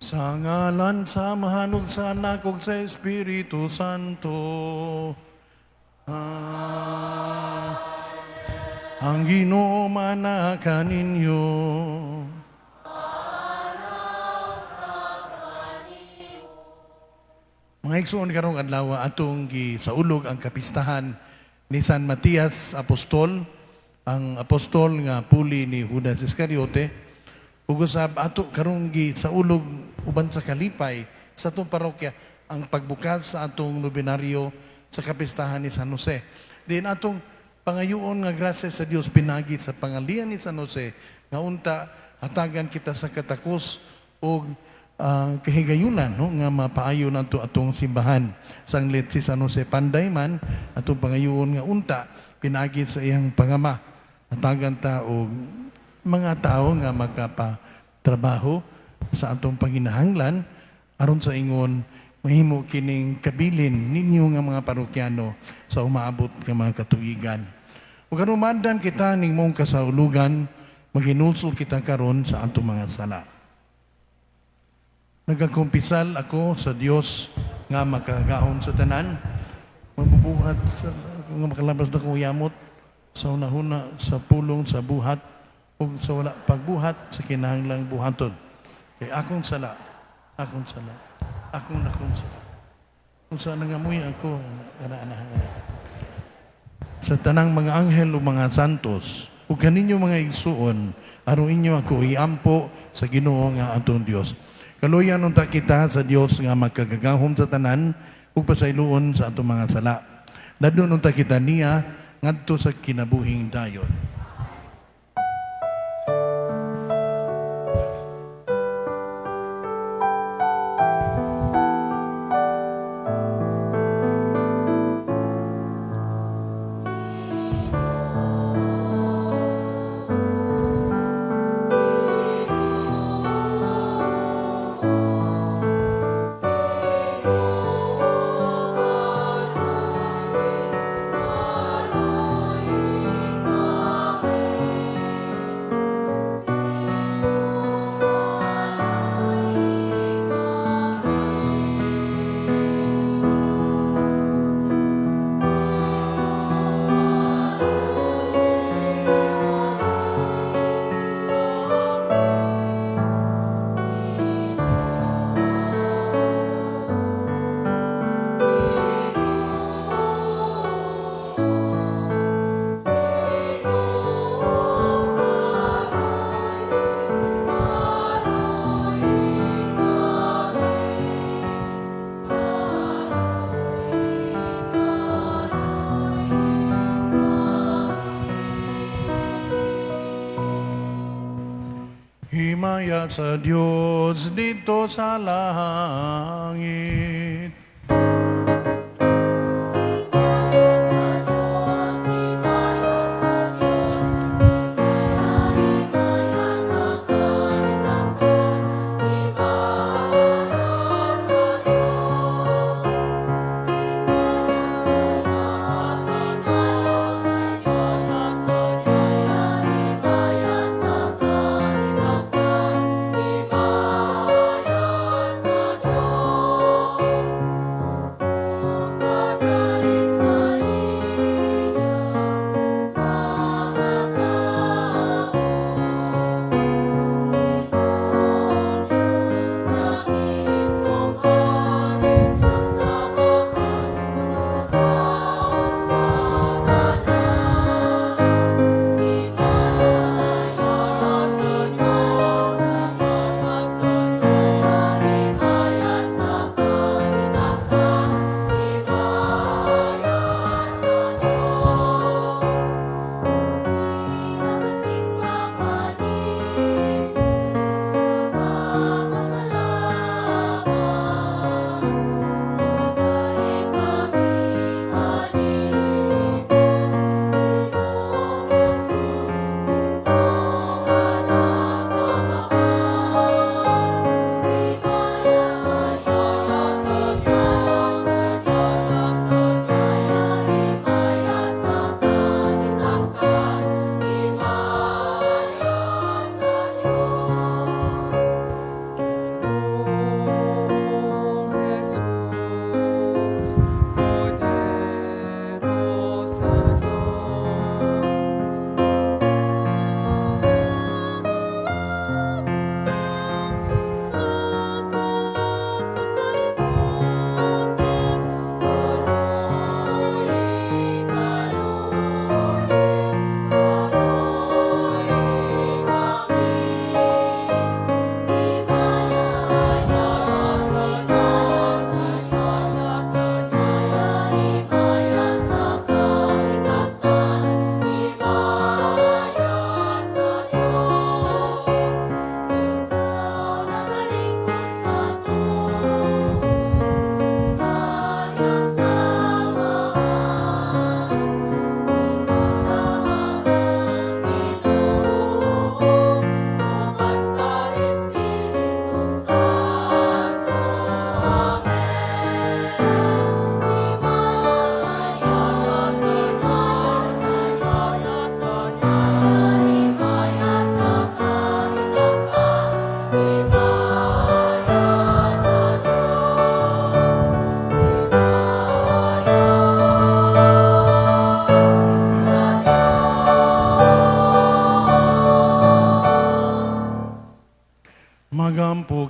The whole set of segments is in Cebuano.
Sa ngalan sa Amahan ug sa Anak ug sa Espiritu Santo. Ah, ang Ginoo maana kaninyo. Mga igsoon, karong adlaw atong gisaulog ang kapistahan ni San Matias Apostol, ang apostol nga puli ni Judas Iscariote. Ug usab ato karong gisaulog uban sa kalipay sa atong parokya ang pagbukas sa atong nobenaryo sa kapistahan ni San Jose. Din atong pangayuon nga grasya sa Dios pinagi sa pangalian ni San Jose nga unta hatagan kita sa katakos og kahigayunan, no, nga mapaayo nato atong simbahan. Sanglit si San Jose Panday man, atong pangayuon nga unta pinagi sa iyang pangama hatagan ta og mga tao nga makapatrabaho sa atong panginahanglan aron sa ingon mahimo kining kabilin ninyo nga mga parokyano sa umaabot nga mga katuigan. Ug aron maandan kita ning mong kasaulugan, maghinulsol kita karon sa atong mga sala. Nagakumpisal ako sa Dios nga makagahom sa tanan, mabubuhat sa nga makalabas na kong yamot sa hunahuna, sa pulong, sa buhat ug sa wala pagbuhat sa kinahanglang buhaton. Kay akong sala, akong sala, akong nakong sala. Kung saan nangamoy ako, ana ana ana. Sa tanang mga anghel o mga santos, ug kaninyo mga igsuon, aron inyo ako iampo sa Ginoo nga atong Dios. Kaluyan unta kita sa Dios nga makagagahom sa tanan ug pasayloon sa atong mga sala. Dadon unta kita niya ngadto sa kinabuhing dayon. Himaya sa Dios dito sa langit. Himaya sa Diyos, himaya sa Diyos, himaya, himaya sa kaitasan, himaya sa Diyos. Himaya sa Diyos, himaya, himaya sa kaitasan, himaya sa Diyos.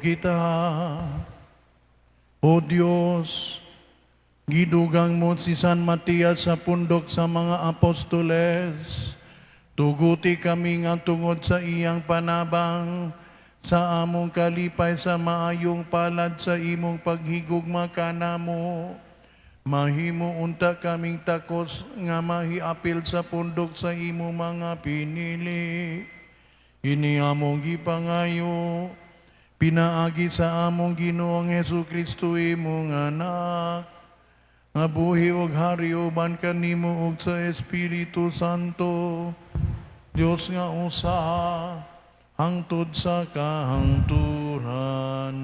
Kita. O Dios, gidugang mo si San Matias sa pundok sa mga apostoles. Tuguti kami nga tungod sa iyang panabang, sa among kalipay sa maayong palad sa imong paghigugma kanamo. Mahimo unta kaming takos nga mahiapil sa pundok sa imong mga pinili. Ini among gipangayo, pinaagi sa among Ginoong Hesus Kristo, imong anak, nga buhi og hari uban kanimo ug sa Espiritu Santo, Dios nga usa, hangtod sa kahangturan.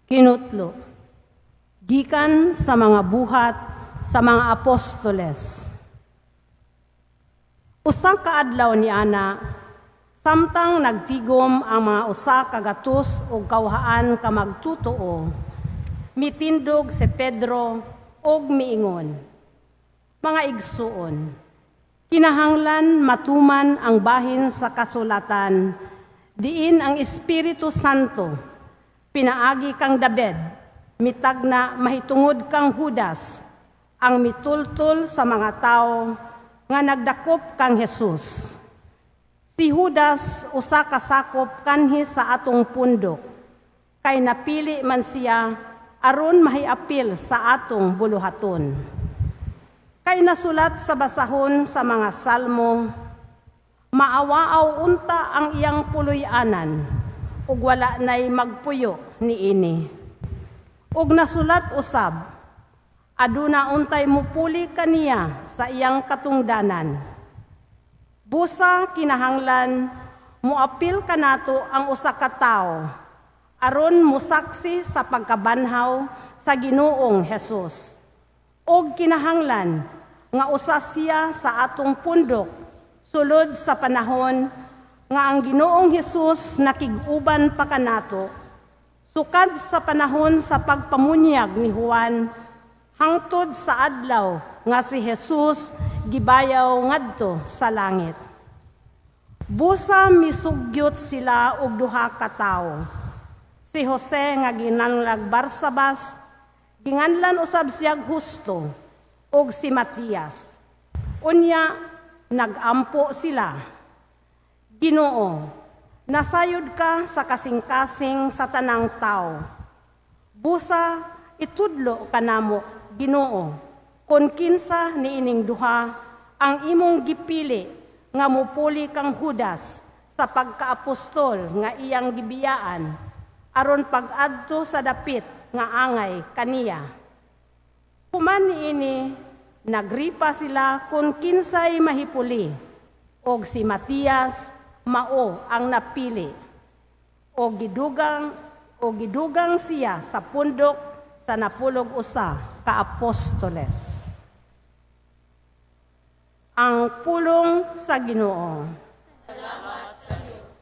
Kinutlo, gikan sa mga Buhat sa mga Apostoles. Usa ka adlaw ni ana, samtang nagtigom ang mga 101 ka magtutuo, mitindog si Pedro og miingon, "Mga igsuon, kinahanglan matuman ang bahin sa kasulatan, diin ang Espiritu Santo, pinaagi kang David, mitagna mahitungod kang Judas, ang mitultol sa mga tao nga nagdakop kang Jesus. Si Judas usa ka sakop kanhi sa atong pundok, kay napili man siya aron mahiapil sa atong buluhaton. Kay nasulat sa basahon sa mga Salmo, maawaaw unta ang iyang puloy-anan, ug wala nay magpuyo niini. Ug nasulat usab, aduna untay mupuli kaniya sa iyang katungdanan. Busa kinahanglan moapil kanato ang usa ka tawo aron mosaksi sa pagkabanhaw sa Ginoong Hesus. Og kinahanglan nga usa siya sa atong pundok sulod sa panahon nga ang Ginoong Hesus nakig-uban pa kanato, sukad sa panahon sa pagpamunyag ni Juan hangtod sa adlaw nga si Jesus gibayaw ngadto sa langit. Busa misugyot sila og duha ka tawo. Si Jose nga ginganlag Barsabas, ginganlan usab siyag Husto, ug si Matias. Unya nagampo sila. Ginoo, nasayod ka sa kasing-kasing sa tanang tao. Busa itudlo kanamo, Ginoo, kon kinsa niining duha ang imong gipili nga mupuli kang Judas sa pagkaapostol nga iyang gibiyaan aron pag-adto sa dapit nga angay kaniya. Human niini, nagripa sila kung kinsay mahipuli, og si Matias mao ang napili. O gidugang siya sa pundok sa 11 ka apostoles. Ang pulong sa Ginoo. Salamat sa Diyos.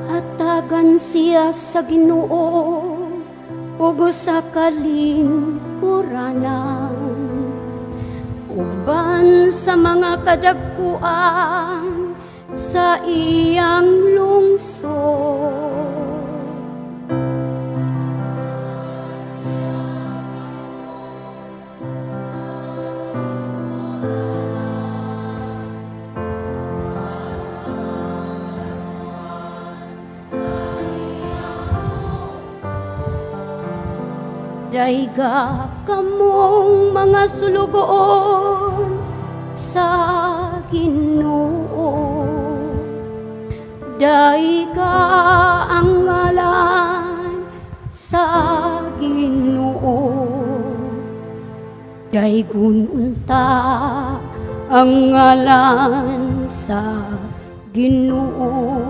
Hatagan siya sa Ginoo ug sa kalingkuranan, uban sa mga kadagkuan sa iyang lungsod. Dayga kamong mga sulugoon sa Ginoo. Dayga ang ngalan sa Ginoo. Daygon unta ang ngalan sa Ginoo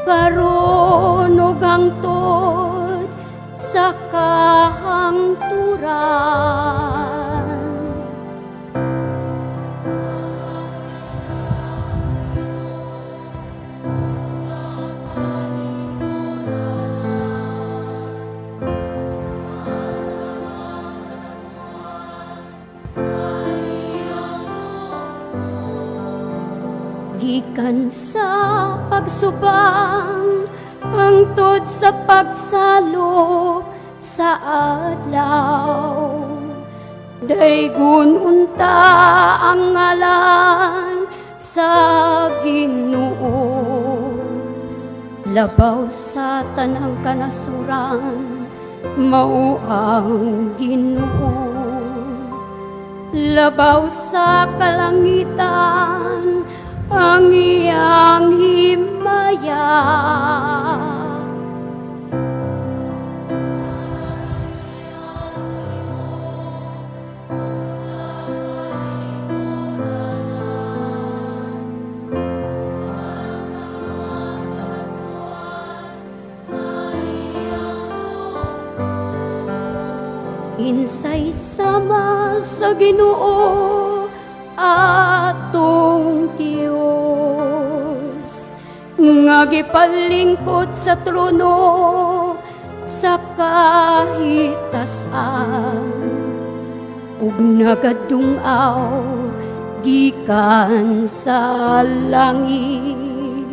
karon ug hangtod sa kahangturan. Gikan sa pagsubang hangtod sa pagsalop sa adlaw, daygon unta ang ngalan sa Ginoo. Labaw sa tanang kanasuran, mao ang Ginoo. Labaw sa kalangitan ang iyang himaya. Kinsay sama sa Ginoo atong Dios, nga gipalingkod sa trono sa kahitasan, ug nagadung-aw gikan sa langit,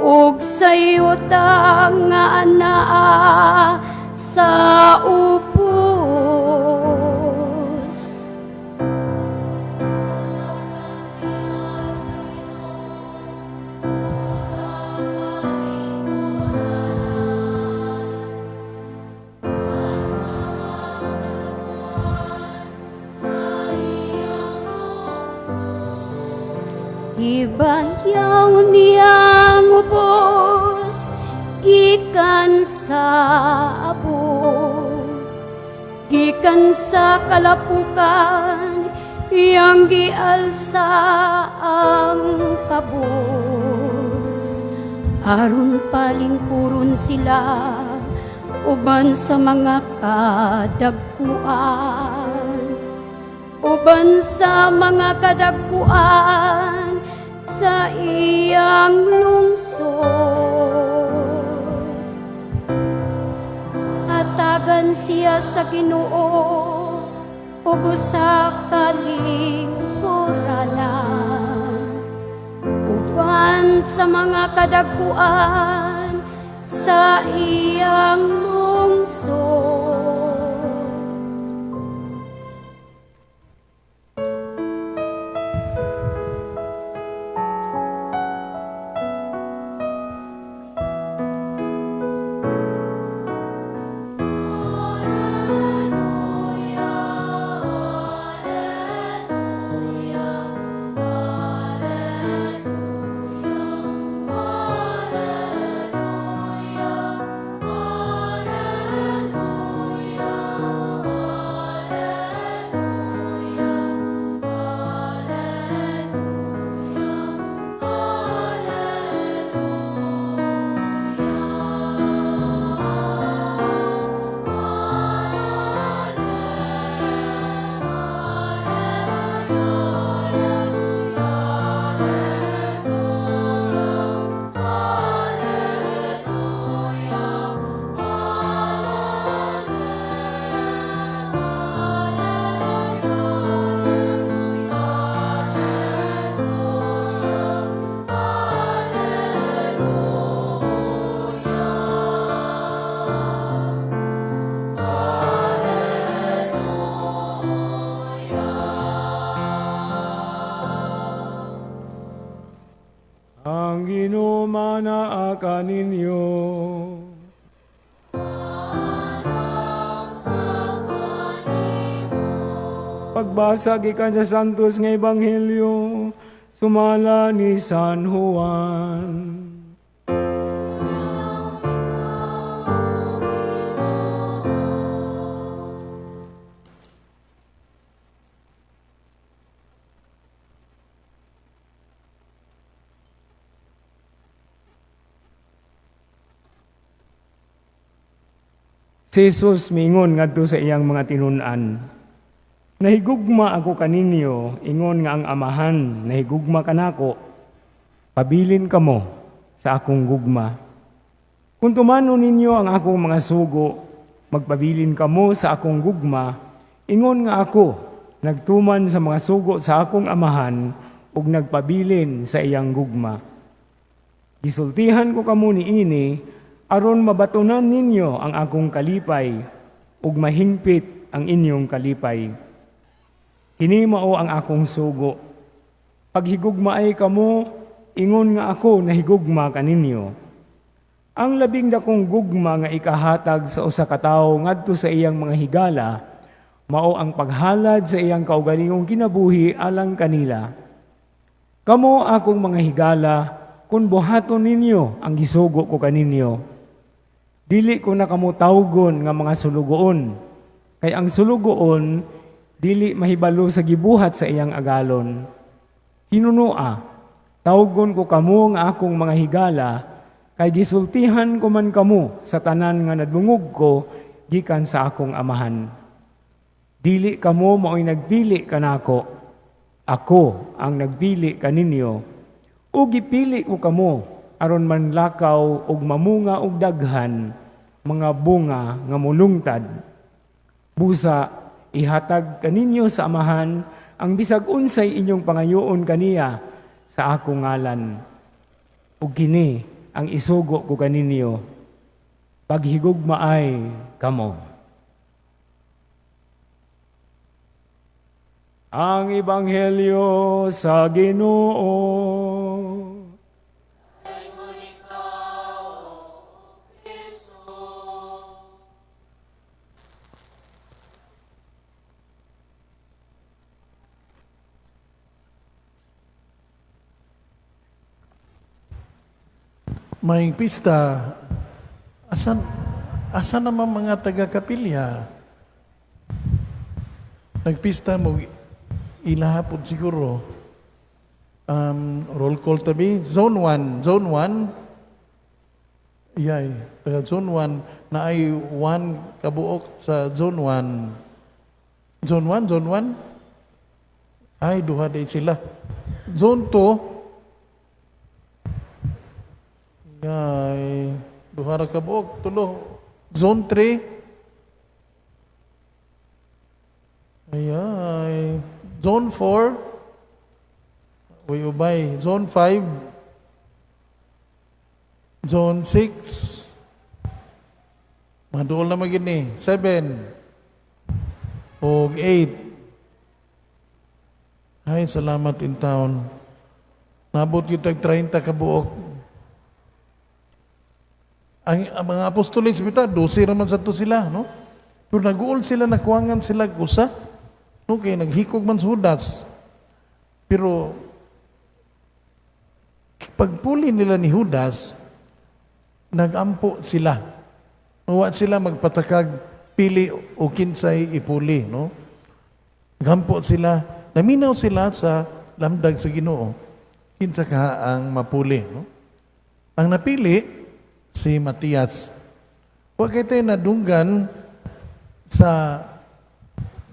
ug sa yuta nga anaa sa ubos. Ibayaw niyang ubos gikan sa abot, gikan sa kalapukan iyang gialsa ang kabus, aron palingkuron sila uban sa mga kadagkuan, uban sa mga kadagkuan sa iyang lungsod. Hatagan siya sa Ginoo ug sa kalingkuranan, uban sa mga kadagkuan sa iyang lungsod. Ang Ginoo manaa kaninyo. Pagbasa gikan sa Santos nga Ebanghelyo sumala ni San Juan. Si Jesus miingon ngadto sa iyang mga tinun-an, "Nahigugma ako kaninyo, ingon nga ang Amahan nahigugma kanako. Pabilin kamo sa akong gugma. Kung tumanon ninyo ang akong mga sugo, magpabilin kamo sa akong gugma, ingon nga ako nagtuman sa mga sugo sa akong Amahan ug nagpabilin sa iyang gugma. Gisultihan ko kamo niini aron mabatunan ninyo ang akong kalipay ug mahingpit ang inyong kalipay. Kini mao ang akong sugo. Paghigugmaay kamo, ingon nga ako nahigugma kaninyo. Ang labing dakong gugma nga ikahatag sa usa ka tawo ngadto sa iyang mga higala, mao ang paghalad sa iyang kaugalingong kinabuhi alang kanila. Kamo akong mga higala, kung buhaton ninyo ang gisugo ko kaninyo. Dili ko na kamo tawgon nga mga sulugoon, kay ang sulugoon dili mahibalo sa gibuhat sa iyang agalon. Hinunoa, tawgon ko kamo nga akong mga higala, kay gisultihan ko man kamo sa tanan nga nadungog ko gikan sa akong Amahan. Dili kamo mao'y nagpili kanako, ako ang nagpili kaninyo, ug gipili ko kamo aron manlakaw ug mamunga og daghan mga bunga nga molungtad. Busa ihatag kaninyo sa Amahan ang bisag unsay inyong pangayoon kaniya sa akong ngalan. Ug kini ang isugo ko kaninyo, paghigugmaay kamo." Ang Ebanghelyo sa Ginoo. May pista, asan naman mga taga-kapilya? Nagpista mo, ilahapod siguro. Roll call tabi, Zone 1, Zone 1. Iyay, taga Zone 1, na ay 1 kabuok sa Zone 1. Zone 1, Zone 1? Ay, duha day sila. Zone 2, ay, duha ra kabuok, tulo. Zone 3, ay, ay. Zone 4, uy, ubay. Zone 5, Zone 6, maduol na magini. 7, og 8. Ay, salamat in town. Nabot yung tag 30 kabuok. Ang mga apostoles, bita, 12 raman sa to sila, no? Pero nag-uol sila, nakuangan sila usa. No, kay naghikog man sa Judas. Pero pagpuli nila ni Judas, nagampo sila. Wa sila magpatakag pili o kinsay ipuli, no? Nagampo sila, naminaw sila sa lamdag sa Ginoo. Kinsa ka ang mapuli, no? Ang napili si Matias. Wa kay tayo nadunggan sa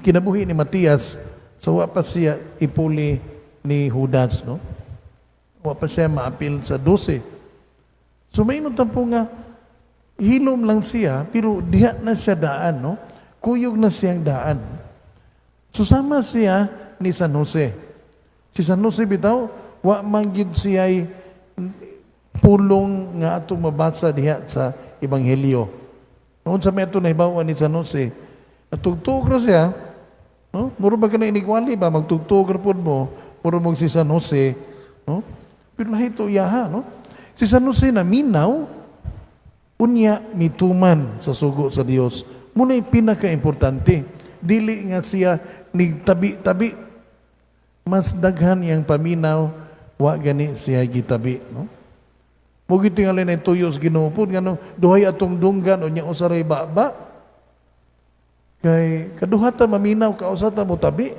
kinabuhi ni Matias, so wa pa siya ipuli ni Judas, no? Wa pa siya maapil sa 12. So may po nga, hilom lang siya, pero diha na siya daan, no? Kuyog na siyang daan. Susama siya ni San Jose. Si San Jose bitaw, wa man gyud siya'y pulong nga atong mabasa diha sa Ebanghelyo. Noon sa may ato nahibawan ni San Jose, natugtug ra siya, no? Muro ba ka na inigwali ba? Magtugtug ra pud mo, muro mong si San Jose, no? Pero lahi to iyaha, no? Si San Jose na minaw, unya mituman sa sugo sa Dios. Muna'y pinaka-importante. Dili nga siya nigtabi-tabi. Mas daghan iyang paminaw, wa gani siya gitabi, no? Mugi tingali na tuyo sa Ginoo pud ngano duhay atong dunggan unya usa ray baba. Kay kaduha ta maminaw ka usa ta mo tabi.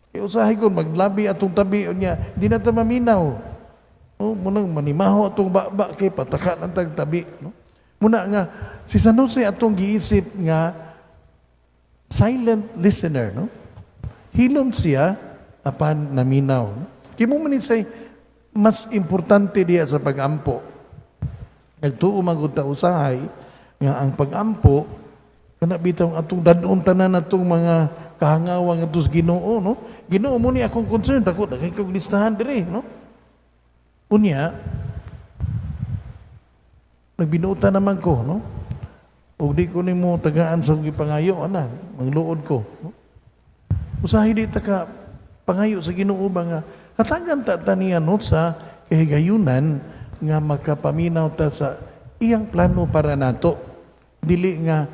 Kay usahay kon maglabi atong tabi unya di na ta maminaw. No, munang manimaho atong baba kay pataka lang tag tabi, no? Muna nga si San Jose atong giisip nga silent listener, no? Hilom siya apan naminaw. Kay mao man say mas importante diya sa pagampo. Nagtuo man gud ta usahay nga ang pagampo kana bitaw atong dad-on tanan atong mga kahangawa ngadto sa Ginoo, no? Ginoo, mao ni akong concern, dako na kay kog listahan diri, no? Unya nagbinuotan naman ko, no? Ug di ko nimo tagaan sa akong gipangayo ana, mangluod ko, no? Usahay di ta ka pangayo sa Ginoo ba nga hatagan ta ta niya, no, sa kahigayunan nga makapaminaw ta sa iyang plano para nato. Dili nga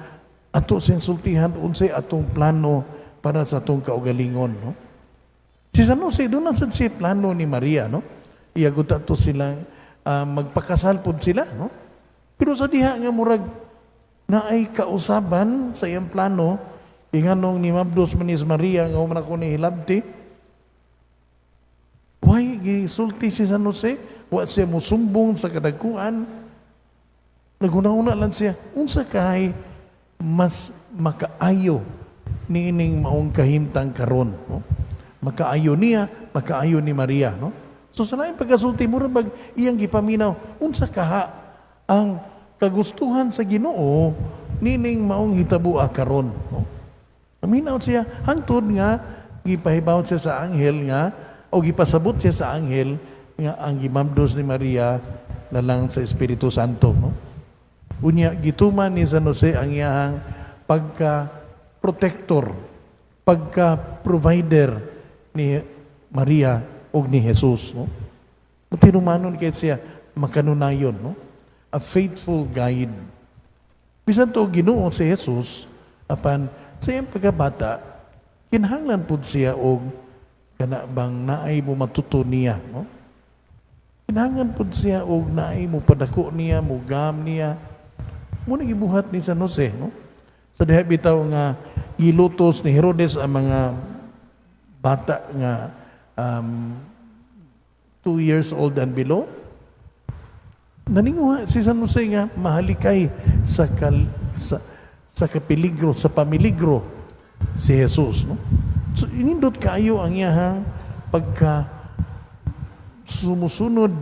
ato siyang sultihan unsay atong plano para sa atong kaugalingon, no? Si San Jose, duna sad siya plano ni Maria, no? Iya gud to sila magpakasal pod sila, no? Pero sa diha nga murag naay kausaban sa iyang plano, inganong ni mabdos man ni si Maria nga human ako ni hilabti. Why gisulti si San Jose? Wa siya musumbong sa kadagkuan. Naghuna-huna lang siya, unsa kay mas makaayo niining maong kahimtang karon, no? Makaayo niya, makaayo ni Maria, no? So sa laing pagkasulti, mura bag iyang gipaminaw unsa kaha ang kagustuhan sa Ginoo nining maong hitaboa karon, no? Naminaw siya hangtod nga gipahibaw siya sa anghel nga o gipasabot siya sa anghel nga ang gimabdos ni Maria lalang sa Espiritu Santo, no? Unya gituman ni San Jose ang iyahang pagka protector, pagka provider ni Maria ug ni Jesus, no? Tinumanon kay siya makanunayon, no? A faithful guide. Bisan to Ginoo si Jesus, apan sa iyang pagkabata, kinahanglan pud siya og kana bang naay mo matuto niya, no? Kinahanglan pud siya og naay mo padako niya, mo gam niya. Mao na gibuhat ni San Jose, no? Sa diha bitaw nga gilutos ni Herodes ang mga bata nga 2 years old and below, naninguha si San Jose nga mahalikay sa kapeligro, sa pamiligro si Jesus, no? So inindot kaayo ang iyahang pagka sumusunod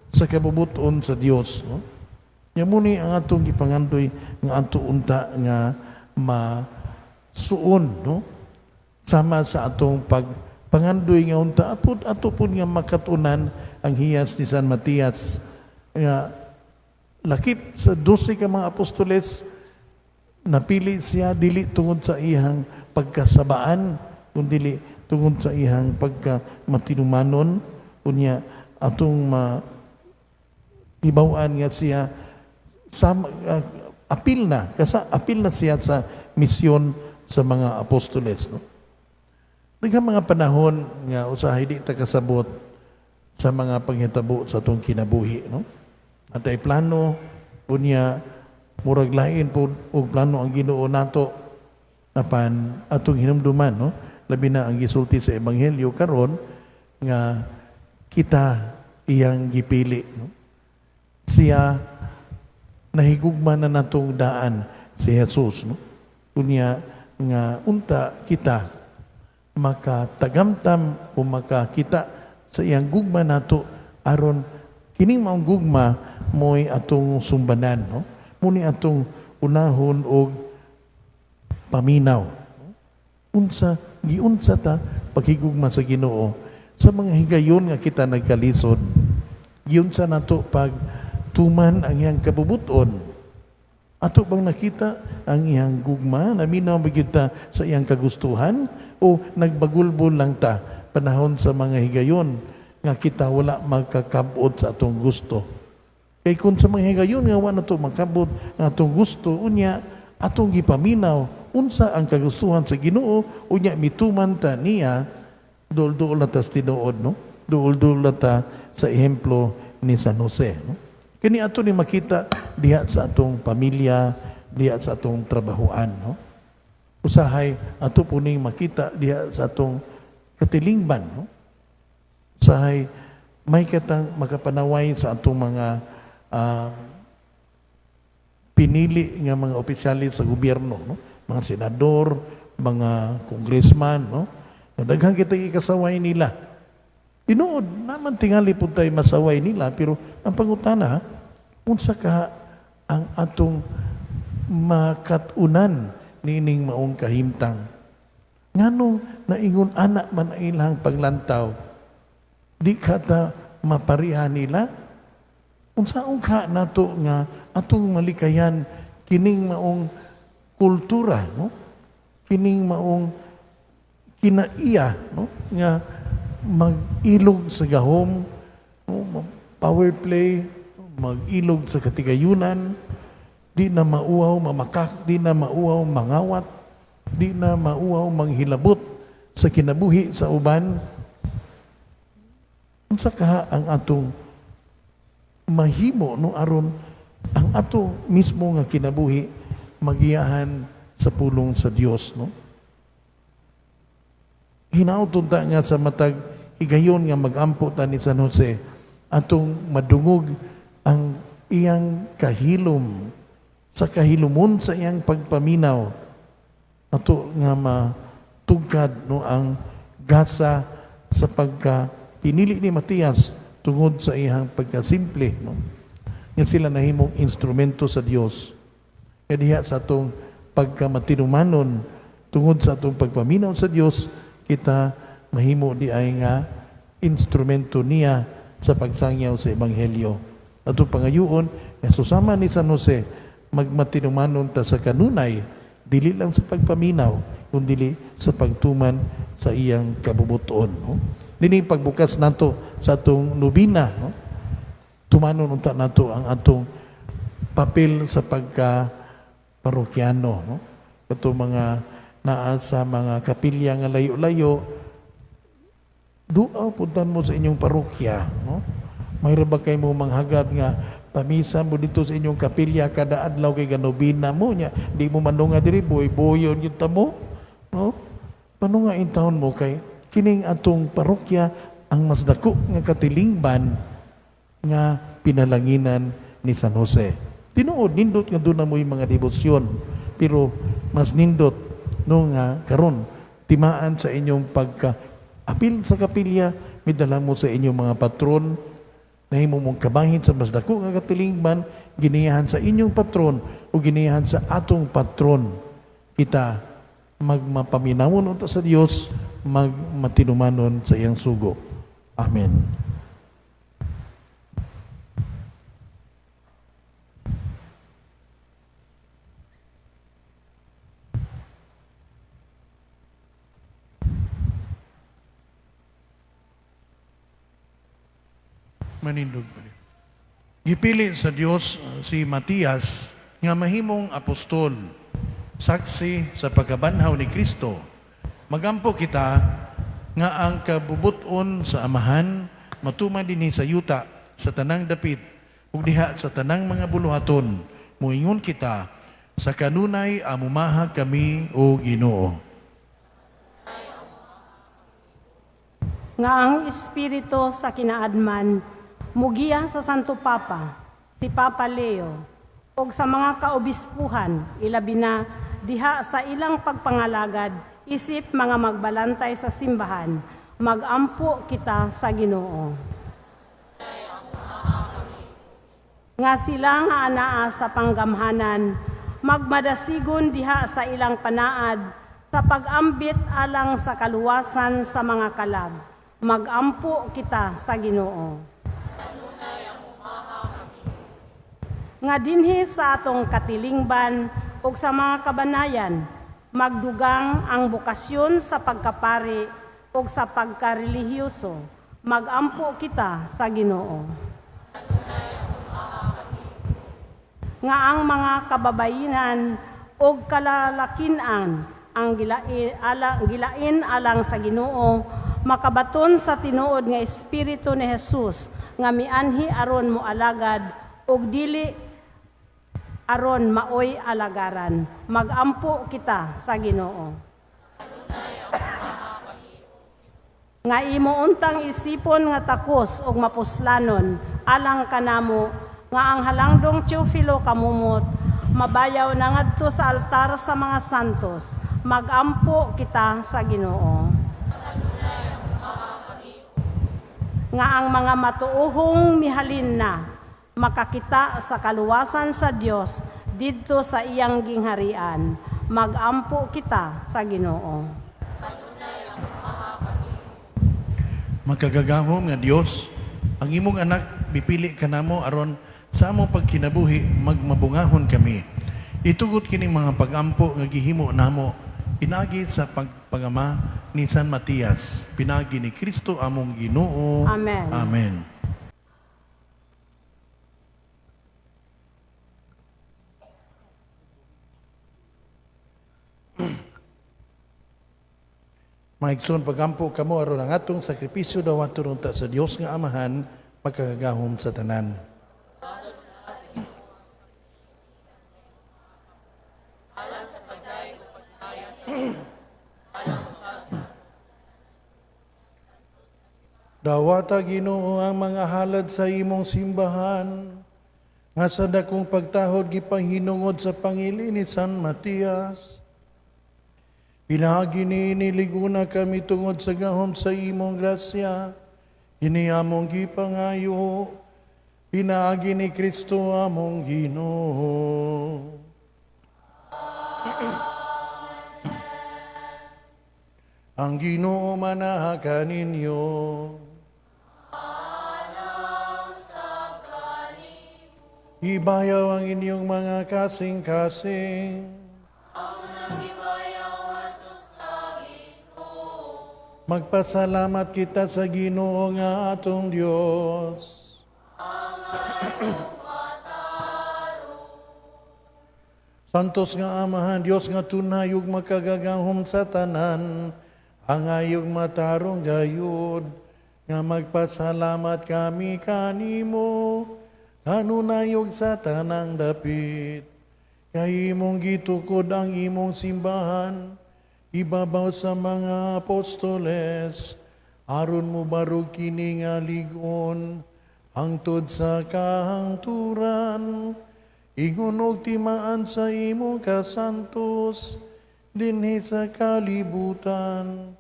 sa kabubuton sa Dios, no? Nya mao ni ang atong gipangandoy nga ato unta nga masuon, no? Sama sa atong pag pangandoy nga unta apod ato pud nga makatunan ang hiyas ni San Matias nga lakip sa 12 ka mga apostoles, napili siya dili tungod sa iyang pagkasabaan kundi tungod sa iyang pagka matinumanon. Unya atong ma hibaw-an nga siya sa apil na kasa apil na siya sa misyon sa mga apostoles, no? Daghang mga panahon nga usahay di ta kasabot sa mga panghitabo sa atong kinabuhi, no? Atay plano, unya murag lain po og plano ang Ginoo nato, apan atong hinumduman, no? Labi na ang gisulti sa ebanghelyo karon nga kita iyang gipili, no? Siya nahigugma na natong daan si Jesus, no? Unya nga unta kita makatagamtam o makakita sa iyang gugma nato aron kining maong gugma mo'y atong sumbanan, no? Mao ni atong unahon og paminaw. Unsa giunsa ta paghigugma sa Ginoo sa mga higayon nga kita nagkalisod? Giunsa nato pag tuman ang iyang kabubuton? Ato bang nakita ang iyang gugma? Naminaw ba kita sa iyang kagustuhan? O nagbagulbol lang ta panahon sa mga higayon nga kita wala magkakabot sa atong gusto? Kay kung sa mga higayon nga wala nato makabot ang atong gusto, unya atong gipaminaw unsa ang kagustuhan sa Ginoo, unya mituman ta niya, duol-duol na ta sa tinuod, no? Duol-duol na ta sa ehemplo ni San Jose, no? Kini ato ni makita diha sa atong pamilya, diha sa atong trabahoan, no? Usahay ato po ning makita diha sa atong katilingban, no? Usahay may katang makapanaway sa atong mga pinili nga mga opisyalis sa gobyerno, no? Mga senador, mga congressman, no? Daghan kita ikasaway nila. Tinuod naman tingali pud tay masaway nila, pero ang pangutana, unsa ka ang atong makat-unan niining maong kahimtang? Nganong naingon ana man ang ilang paglantaw? Di ka ta mapariha nila? Unsaon ka nato nga atong malikayan kining maong kultura, no? Kining maong kinaiya, no? Nga mag-ilog sa gahom, no? Power play, mag-ilog sa katigayunan, di na mauaw mamakak, di na mauaw mangawat, di na mauaw manghilabot sa kinabuhi sa uban. Unsa kaha ang atong mahimo, no, aron ang ato mismo nga kinabuhi magiyahan sa pulong sa Dios, no? Hinaot unta nga sa matag higayon nga magampo ta ni San Jose, atong madungog ang iyang kahilom sa kahilomon sa iyang pagpaminaw, ato nga matugkad, no, ang gasa sa pagka pinili ni Matias tungod sa iyang pagkasimple, no, nga sila nahimong instrumento sa Dios. Kaya diha sa atong pagkamatinumanon tungod sa atong pagpaminaw sa Dios, kita mahimo di ay nga instrumento niya sa pagsangyaw sa Ebanghelyo. Atong pangayuon nga susama ni San Jose, magmatinumanon ta sa kanunay, dili lang sa pagpaminaw, kundi sa pagtuman sa iyang kabubuton, no? Dini pagbukas nato sa atong nobina, no? Tumanon unta nato ang atong papel sa pagka parokyano, no? Ato mga naa sa mga kapilya nga layo-layo, duaw puntan mo sa inyong parokya, no? Mayroon ba kay mo manghagad nga pamisa mo dito sa inyong kapilya kada adlaw kay ganobina mo nya, di mo manunga diri, boy-boyon gyud ta mo, no? Panunga in taon mo kay kining atong parokya ang mas dako nga katilingban nga pinalanginan ni San Jose. Tinuod nindot nga doon na mo'y mga debosyon, pero mas nindot no nga karon timaan sa inyong pagka apil sa kapilya, midala mo sa inyong mga patron, nahimo mong kabahin sa mas dako nga katilingban, giniyahan sa inyong patron o giniyahan sa atong patron. Kita magmapaminawon unta sa Dios, magmatinumanon sa iyang sugo. Amen. Manindog pa rin. Gipili sa Dios si Matias nga mahimong apostol, saksi sa pagkabanhaw ni Kristo. Magampo kita nga ang kabubuton sa Amahan matuman dinhi sa yuta sa tanang dapit ug diha sa tanang mga buluhaton. Moingon kita sa kanunay amumaha kami o Ginoo. Nga ang espiritu sa kinaadman mugiya sa Santo Papa, si Papa Leo, og sa mga kaobispuhan, ilabi na diha sa ilang pagpangalagad, isip mga magbalantay sa simbahan, magampo kita sa Ginoo. Nga sila nga anaa sa panggamhanan, magmadasigon diha sa ilang panaad, sa pag-ambit alang sa kaluwasan sa mga kalag, magampo kita sa Ginoo. Nga dinhi sa atong katilingban ug sa mga kabanayan, magdugang ang bokasyon sa pagkapari ug sa pagkarelihiyoso, magampo kita sa Ginoo. Nga ang mga kababayinan ug kalalakinan ang gilain alang sa Ginoo, makabaton sa tinuod nga espiritu ni Jesus nga mianhi aron moalagad ug dili aron maoy alagaran. Magampo kita sa Ginoo. Nga imo untang isipon nga takos ug mapuslanon alang kanamo nga ang halangdong Teofilo kamumot Mabayaw na ngadto sa altar sa mga santos. Magampo kita sa Ginoo. Nga ang mga matuohong mihalin na makakita sa kaluwasan sa Dios didto sa iyang gingharian. Magampo kita sa Ginoo. Makagagahom nga Dios, ang imong anak bipili kanamo aron sa among pagkinabuhi magmabungahon kami. Itugot kining mga pagampo nga gihimo namo pinaagi sa pagpangama ni San Matias, pinaagi ni Kristo among Ginoo. Amen. Amen. Mga igsoon, pagampo kamo aron ang atong sakripisyo dawaton unta sa Dios nga Amahan, makagagahom sa tanan. Dawata Ginoo ang mga halad sa imong simbahan, nga sa dakong pagtahod gipahinungod sa pangili ni San Matias. Pinaagi niini liguna kami tungod sa gahom sa imong grasya, kini among gipangayo, pinaagi ni Kristo among Ginoo. Ang Ginoo manaha kaninyo. Ibayaw ang inyong mga kasing-kasing. Magpasalamat kita sa Ginoo nga atong Dios. Santos nga Amahan, Dios nga tunay ug makagagahom sa tanan, ang ayog matarong gayud nga magpasalamat kami kanimo, kanunay ug sa tanang dapit. Kay imong gitukod ang imong simbahan, ibabaw sa mga apostoles, aron mo barog kini nga ligon, hangtod sa kahangturan, ingon og timaan sa imong kasantos, dinhi sa kalibutan,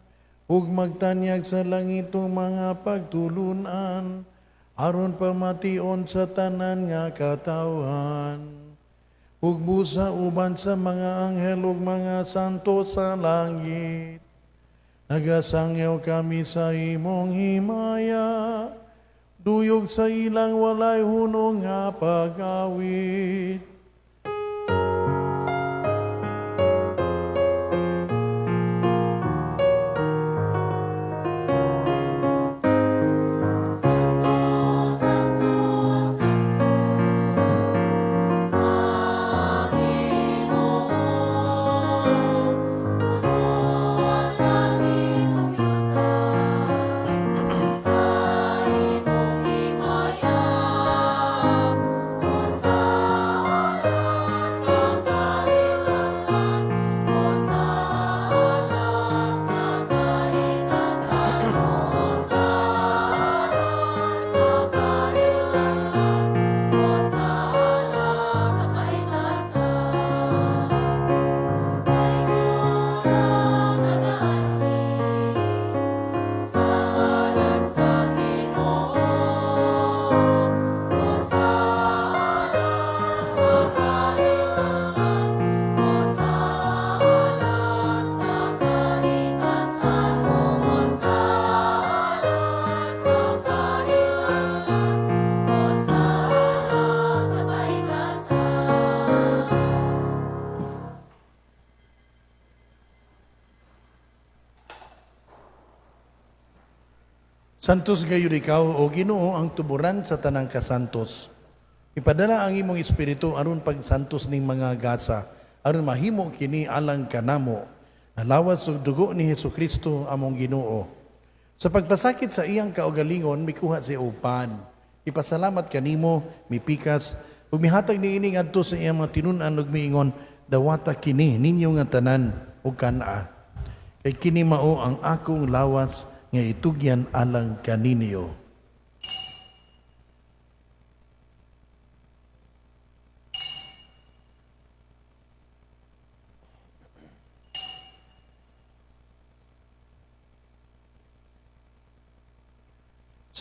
ug magtanyag sa langitong mga pagtulunan, aron pamation sa tanan nga katawhan. Ug busa uban sa mga anghel ug mga santo sa langit. Nagasangyaw kami sa imong himaya, duyog sa ilang walay hunong nga pag-awit. Santos gayud ikaw, o Ginoo, ang tuburan sa tanang kasantos. Ipadala ang imong espiritu aron pagsantos ning mga gasa, aron mahimo kini alang kanamo, nalawas og dugo ni Hesukristo among Ginoo. Sa pagpasakit sa iyang kaugalingon, mikuha si upan. Ipasalamat kanimo, mipikas, ug mihatag niini ngadto sa iyang mga tinun-an ug miingon, dawata kini ninyo nga tanan ug kan-a. Kay kini mao ang akong lawas nga itugyan alang kaninyo.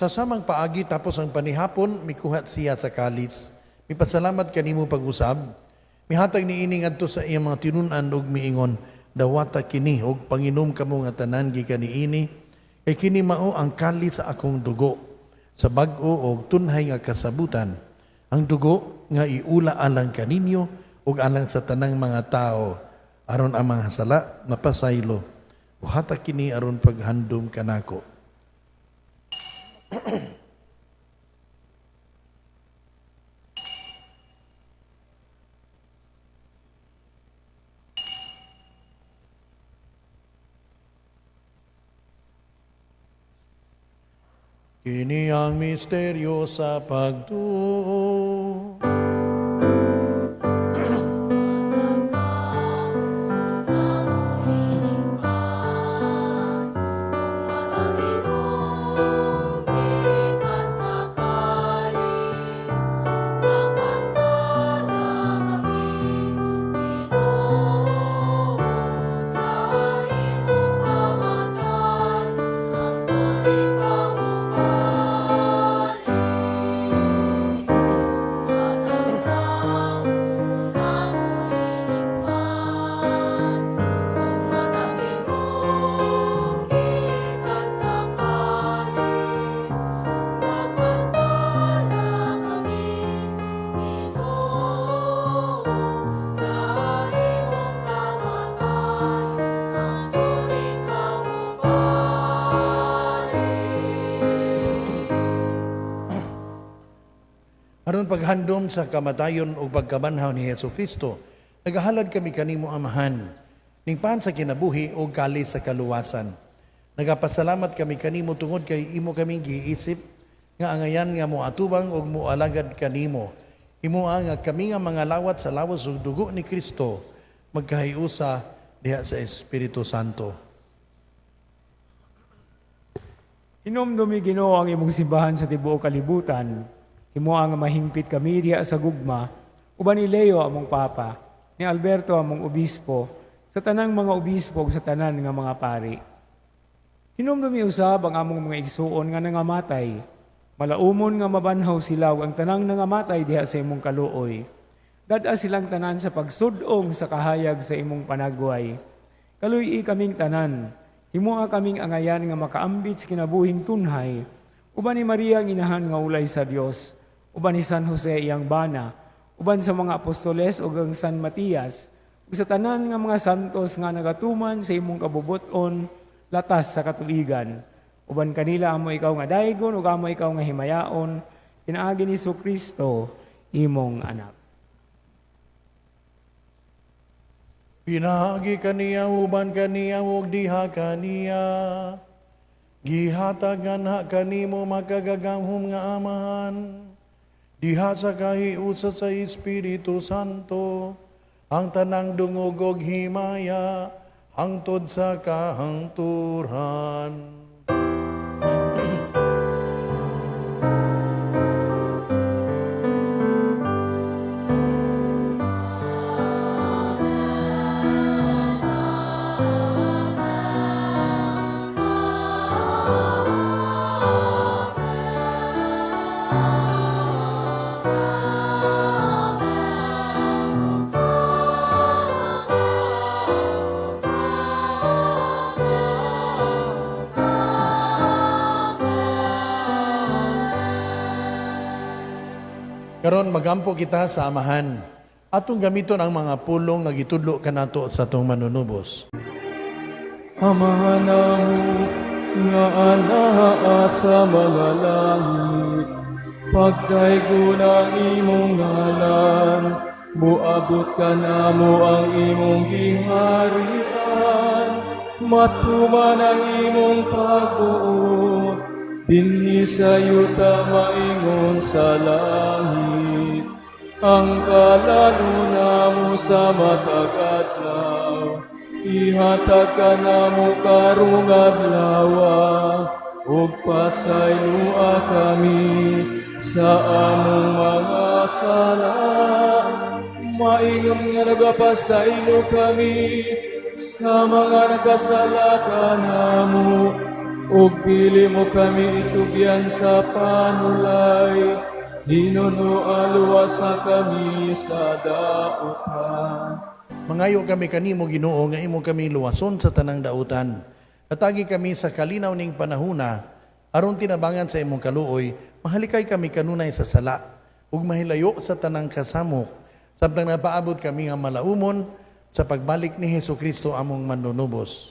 Sa samang paagi tapos ang panihapon, mikuhat siya sa kalis. Mipasalamat kanimo pag-usab. Mihatag niini ngadto sa iyang mga tinun-an ug miingon, dawata kini ug panginom kamo nga tanan gikan niini, kay kini mao ang kalis sa akong dugo sa bag-o og tunhay nga kasabutan. Ang dugo nga iula alang kaninyo ug alang sa tanang mga tao aron ang mga sala mapasaylo. Buhata kini aron paghandom kanako. Kini ang misteryo sa pagtuo. Aron paghandom sa kamatayon ug pagkabanhaw ni Hesus Kristo, nagahalad kami kanimo Amahan, ningpan sa kinabuhi ug kalis sa kaluwasan. Nagapasalamat kami kanimo tungod kay imo kaming giisip nga angayan nga moatubang ug moalagad kanimo. Imo nga kami nga mga lawat sa lawas ug dugo ni Kristo magkahiusa diha sa Espiritu Santo. Hinumdumi Ginoo ang imong simbahan sa tibuok kalibutan. Himoa nga mahingpit kami diha sa gugma, uban ni Leo among Papa, ni Alberto among obispo, sa tanang mga obispo ug sa tanan nga mga pari. Hinumdumi usab ang among mga igsuon nga nangamatay. Malaumon nga mabanhaw sila ug ang tanang nangamatay diha sa imong kaluoy. Dad-a silang tanan sa pagsud-ong sa kahayag sa imong panagway. Kaluy-i kaming tanan, himoa kaming angayan nga makaambit sa kinabuhing tunhay, uban ni Maria ang inahan nga ulay sa Dios, uban ni San Jose iyang bana, uban sa mga apostoles ug ang San Matias, ug sa tanan nga mga santos nga nagatuman sa imong kabubuton latas sa katuigan. Uban kanila amo ikaw nga daygon ug amo ikaw nga himayaon, pinaagi ni Kristo imong anak. Pinaagi kaniya, uban kaniya, ug diha kaniya. Gihatag nganha kanimo makagagamhom nga Amahan. Diha sa kahiusa sa Espiritu Santo, ang tanang dungog og himaya, hangtod sa kahangturan. Karon magampo kita sa Amahan. Atong gamiton ang mga pulong nga gitudlo kanato sa atong manunubos. Amahan namo nga anaa sa mga langit, pagdaygon ang imong ngalan, muabot kanamo ang imong giharian, matuman ang imong pagbuot, dinhi sa yuta maingon sa langit. Ang kalaluna mo sa matag adlaw, ihatag kanamo karong adlaw, ug pasayloa kami sa among mga sala, maingon nga nagapasaylo kami sa mga nagkasala kanamo. Ug dili mo kami itugyan sa panulay, hinunoa luwasa kami sa dautan. Mangayo kami kanimo, Ginoo, nga imo kami luwason sa tanang dautan. Hatagi kami sa kalinaw ning panahuna, aron tinabangan sa imong kaluoy, mahalikay kami kanunay sa sala, ug mahilayo sa tanang kasamok, samtang napaabot kami nga malaumon sa pagbalik ni Hesukristo among manunubos.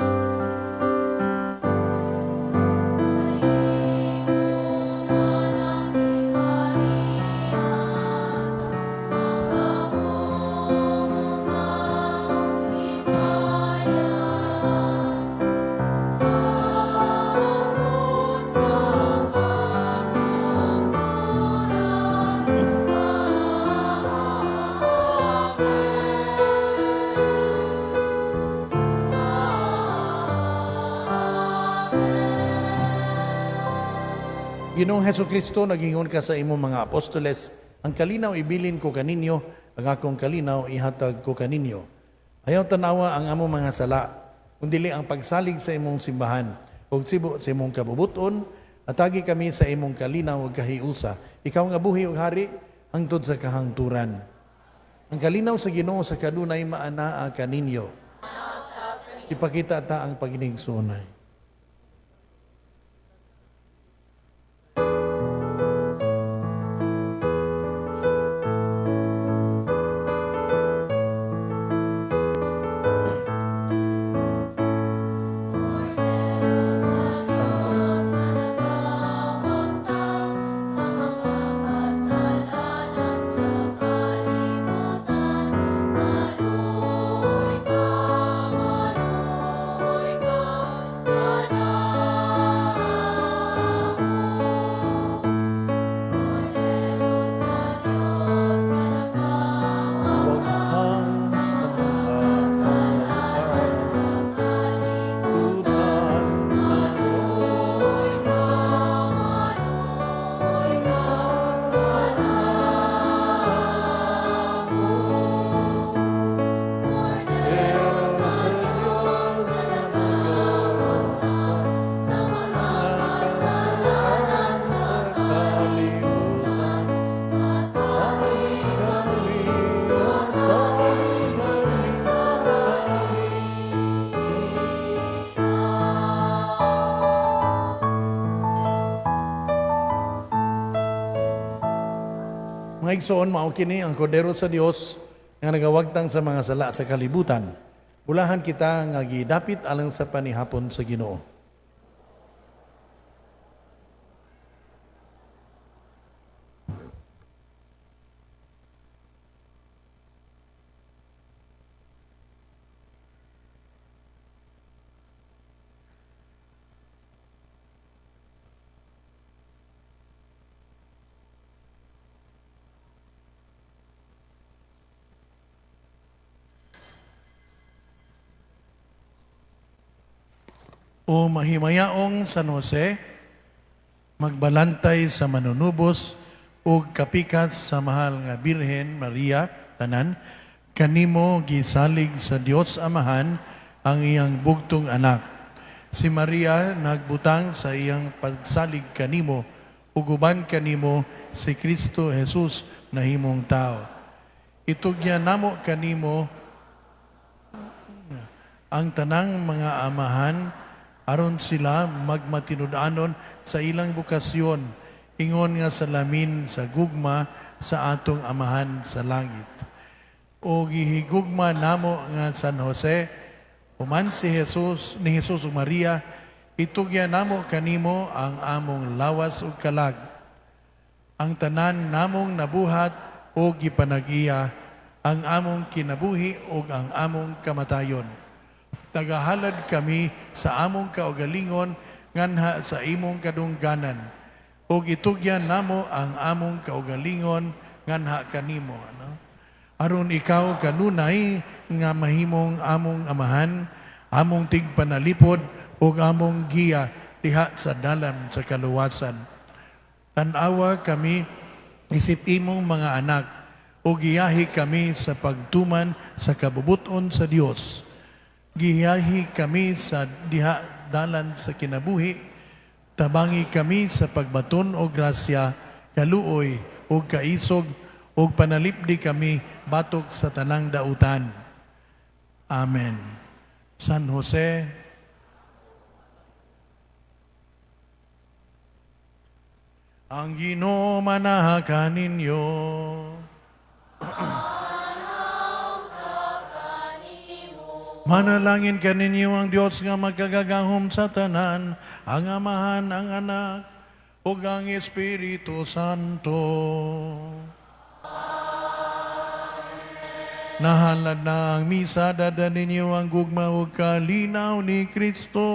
Ginoong Hesukristo, nagingon ka sa imong mga apostoles, ang kalinaw ibilin ko kaninyo, ang akong kalinaw ihatag ko kaninyo. Ayaw tanawa ang among mga sala, kundili ang pagsalig sa imong simbahan, ug sibo sa imong kabubuton, atagi kami sa imong kalinaw ug kahiusa. Ikaw nga buhi ug hari, hangtod sa kahangturan. Ang kalinaw sa Ginoo sa kanunay maanaa kaninyo. Ipakita ta ang paginigsuonay. Kordero sa Diyos na nagawagtang sa mga kasalanan sa kalibutan, maluoy ka, maluoy ka, kanamo. Kordero sa Diyos nga nagawagtang sa mga kasalanan sa kalibutan, maluoy ka, maluoy ka, kanamo. Kordero sa Diyos nga nagawagtang sa mga kasalanan sa kalibutan, hatagi kami, hatagi kami sa Mga igsoon, mao kini ang kordero sa Dios nga nagawagtang sa mga sala sa kalibutan. Bulahan kita nga gidapit alang sa panihapon sa Ginoo. O mahimayaong San Jose, magbalantay sa manunubos ug kapikas sa mahal nga Birhen Maria tanan, kanimo gisalig sa Dios Amahan ang iyang bugtong anak. Si Maria nagbutang sa iyang pagsalig kanimo ug uban kanimo si Kristo Jesus nahimong tao. Itugyan namo kanimo ang tanang mga amahan aron sila magmatinud-anon sa ilang bukasyon ingon nga salamin sa gugma sa atong amahan sa langit. O gihigugma namo nga San Jose, human si Jesus ni Jesus ug Maria, itugyan namo kanimo ang among lawas ug kalag, ang tanan namong nabuhat o gipanag-iya, ang among kinabuhi ug ang among kamatayon. Tagahalad kami sa among kaugalingon nganha sa imong kadungganan. Ug itugyan namo ang among kaugalingon nganha kanimo, ano? Aron ikaw kanunay nga mahimong among amahan, among tigpanalipod ug among giya diha sa dalan sa kaluwasan. Tan-awa kami isip imong mga anak ug giyahi kami sa pagtuman sa kabubuton sa Dios. Giyahi kami sa diha dalan sa kinabuhi. Tabangi kami sa pagbaton og grasya, kaluoy ug kaisog ug panalipdi kami batok sa tanang dautan. Amen. San Jose, ang Ginoo manaha kaninyo. Manalangin kaninyo ang Dios nga magkagagahom sa tanan, ang Amahan, ang Anak, ug ang Espiritu Santo. Nahalad na ang misa, dada ninyo ang gugma ug kalinaw ni Kristo.